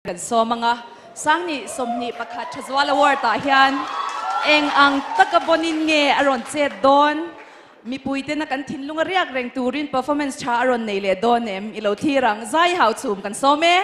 Kan sawm anga, 2021 Thazual Award ah hian eng ang taka bawnin nge a rawn chet dawn? Mipui tena kan thinlung a riak reng turin performance tha a rawn nei leh dawn em? I lo thlir ang, zai hau chhum kan sawm e.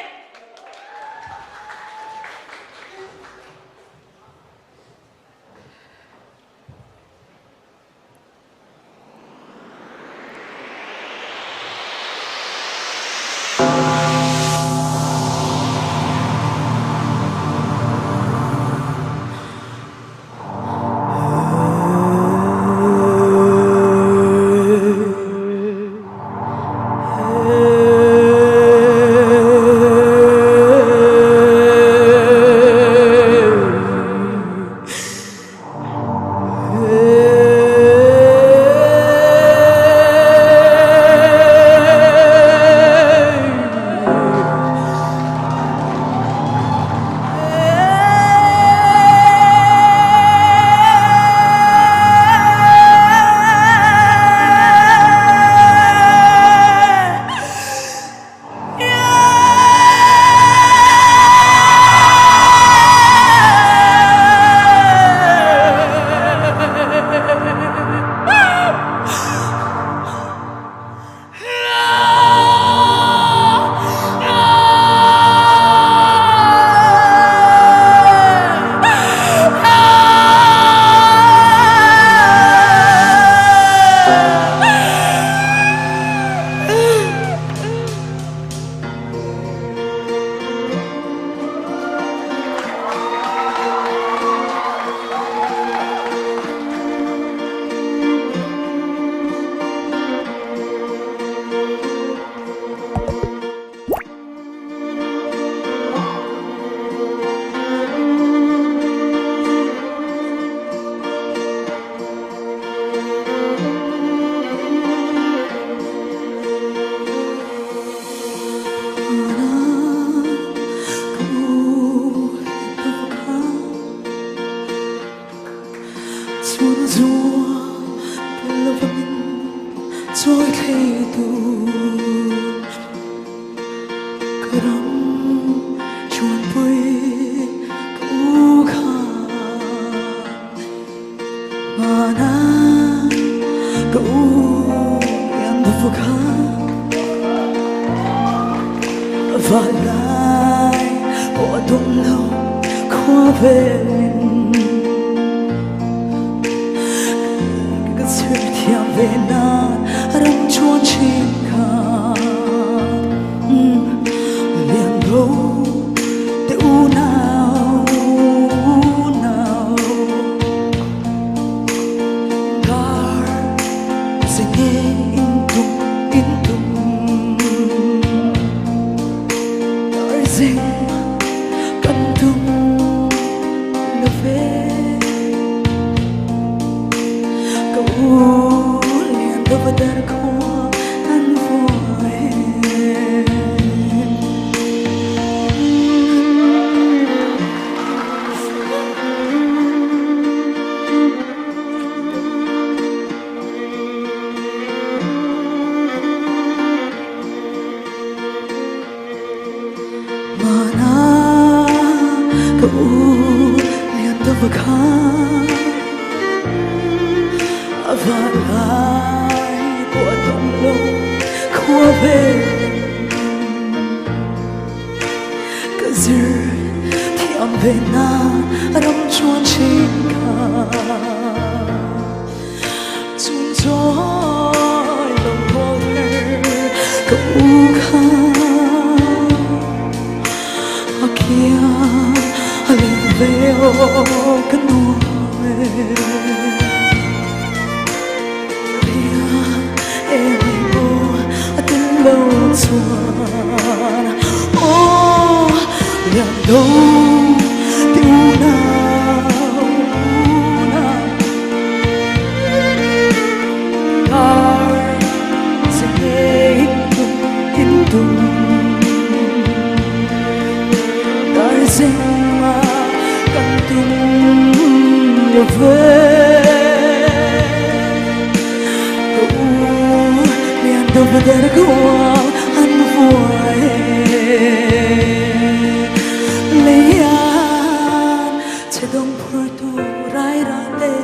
dawng phurtu rairate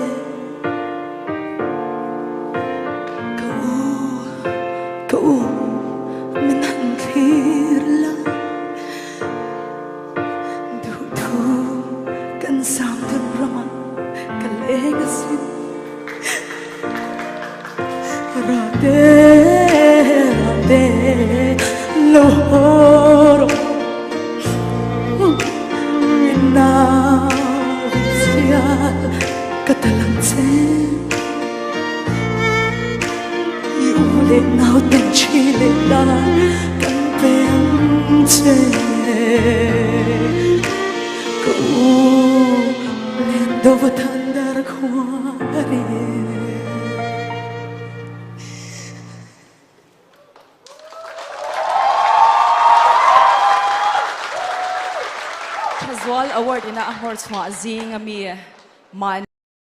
Ka u, ka u, min han thlir la Duhthu kan sang dun ramah ka leng asin Rate, rate, lo haw rawh Min nau sial ka tal ang che I u leh nau ten thi leh dar kan pe ang che Ka u len dova than dar khua ri e. Thazual Award ina a nghawr chhuah zing ami mahni.